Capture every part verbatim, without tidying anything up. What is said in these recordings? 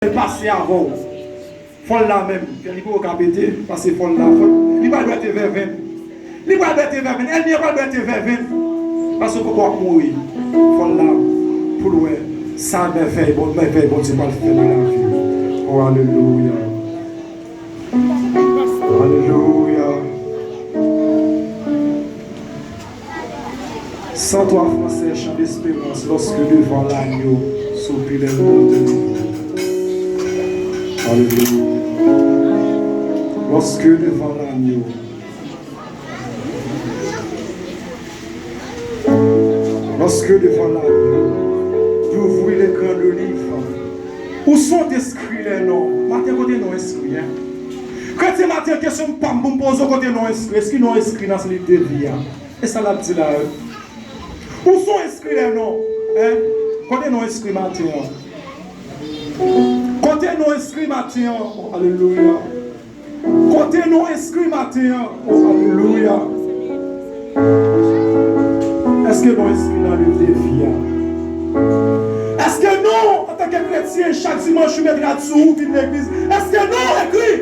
l pase avè w. Fò l la menm. Pyè li poko ka pete, paske fò l la. Fò, li pral bwete vèvenn. Li pral bwete vèvenn. Ènmi an pral bwete vèvenn. Paske w poko ap mouri. Fò l la pou l wè sa mèvèy Bon, mèvèy Bondye pral fè nan lavi w. Oh, alelouya. Alelouya. Cent trois français, chant d'espérance, lorsque devant l'agneau s'opile un monde nouveau. Alelouya. Lorsque devant l'agneau, lorsque devant l'agneau, d'ouvrir l'écran de livre où sont inscrits les noms. Maten kote non enskri, en? Kretyen, maten kesyon pa m pou m poze w, kote non enskri? Èske non enskri nan liv de vi a? E sa l ap di la, wi. Où sont inscrits les noms? Hein? Kote non enskri maten an? Kote non enskri maten an? Oh, alelouya. Kote non enskri maten an? Oh, alelouya. Èske non enskri nan liv de vi a? Èske non, antanke kretyen, chak dimanch ou met rad sou ou, vin legliz, èske non enskri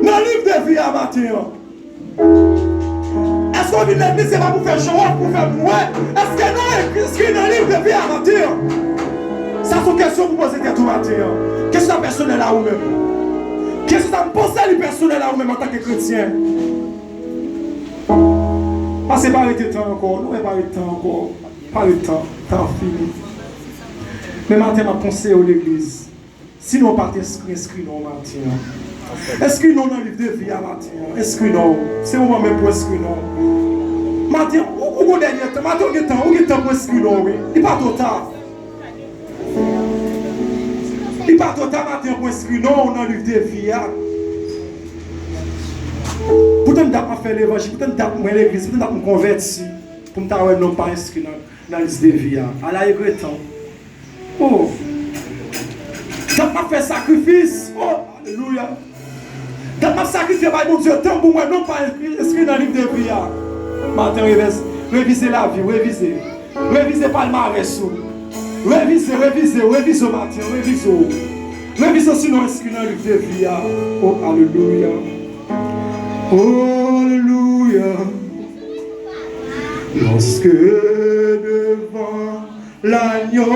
nan liv de vi a maten an? Èske w vin legliz se pa pou fè show off, pou fè moun wè? Èske non enskri nan liv de vi a maten an? Sa se yon kesyon pou poze tèt ou maten an. Kesyon sa pèsonèl a ou menm. Kesyon sa m poze li pèsonèl a ou menm antanke kretyen. Paske pa rete tan ankò, nou wè pa rete tan ankò. Pa rete tan, tan fini. Men maten m ap konseye w legliz. Si non pa t enskri, enskri non maten an. Enskri non nan liv de vi a maten an. Enskri non. Se moman menm pou enskri non. Maten, ou, ou gon dènye tan. Maten ou gen tan, ou gen tan pou enskri non, wi. Li pa twò ta. Li pa twò ta maten an pou enskri non nan liv de vi a. Poutan dat m ap fè levanjil, poutan dat mwen legliz, poutan dat m konvèti, pou m ta wè non m pa enskri nan, nan lis de vi a. Ala egretan. Oh. Dat m ap fè sakrifis. Oh, alelouya. Dat m ap sakrifye bay Bondye tan pou mwen non pa enskri nan liv de vi a. Maten, revèz-, revize lavi w, revize. Revize palmarès ou. Revize, revize, revize w maten, revize w. Revize w si non enskri nan liv de vi a. Oh, alelouya. Oh, alelouya. Lorsque devant l'agneau